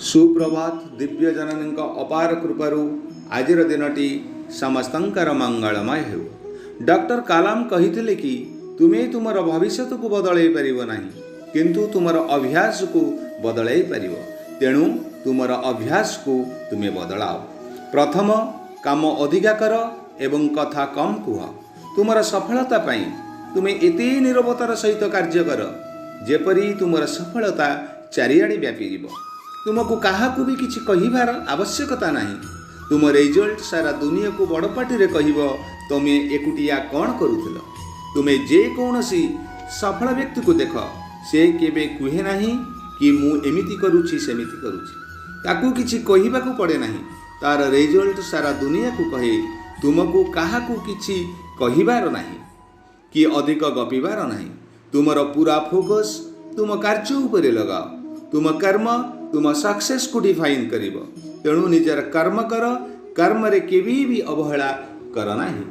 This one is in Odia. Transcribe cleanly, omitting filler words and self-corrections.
ସୁପ୍ରଭାତ। ଦିବ୍ୟ ଜନନୀଙ୍କ ଅପାର କୃପାରୁ ଆଜିର ଦିନଟି ସମସ୍ତଙ୍କର ମଙ୍ଗଳମୟ ହେଉ। ଡକ୍ଟର କାଲାମ କହିଥିଲେ କି ତୁମେ ତୁମର ଭବିଷ୍ୟତକୁ ବଦଳାଇ ପାରିବ ନାହିଁ, କିନ୍ତୁ ତୁମର ଅଭ୍ୟାସକୁ ବଦଳାଇ ପାରିବ। ତେଣୁ ତୁମର ଅଭ୍ୟାସକୁ ତୁମେ ବଦଳାଅ। ପ୍ରଥମ, କାମ ଅଧିକା କର ଏବଂ କଥା କମ୍ କୁହ। ତୁମର ସଫଳତା ପାଇଁ ତୁମେ ଏତେ ନିରବତାର ସହିତ କାର୍ଯ୍ୟ କର, ଯେପରି ତୁମର ସଫଳତା ଚାରିଆଡ଼େ ବ୍ୟାପିଯିବ। ତୁମକୁ କାହାକୁ ବି କିଛି କହିବାର ଆବଶ୍ୟକତା ନାହିଁ। ତୁମ ରେଜଲ୍ଟ ସାରା ଦୁନିଆକୁ ବଡ଼ ପାଟିରେ କହିବ ତୁମେ ଏକୁଟିଆ କ'ଣ କରୁଥିଲ। ତୁମେ ଯେକୌଣସି ସଫଳ ବ୍ୟକ୍ତିକୁ ଦେଖ, ସେ କେବେ କୁହେ ନାହିଁ କି ମୁଁ ଏମିତି କରୁଛି, ସେମିତି କରୁଛି। ତାକୁ କିଛି କହିବାକୁ ପଡ଼େ ନାହିଁ। ତାର ରେଜଲ୍ଟ ସାରା ଦୁନିଆକୁ କହେ। ତୁମକୁ କାହାକୁ କିଛି କହିବାର ନାହିଁ କି ଅଧିକ ଗପିବାର ନାହିଁ। ତୁମର ପୁରା ଫୋକସ୍ ତୁମ କାର୍ଯ୍ୟ ଉପରେ ଲଗାଅ। ତୁମ କର୍ମ ତୁମ ସକ୍ସେସକୁ ଡିଫାଇନ୍ କରିବ। ତେଣୁ ନିଜର କର୍ମ କର, କର୍ମରେ କେବେ ବି ଅବହେଳା କର ନାହିଁ।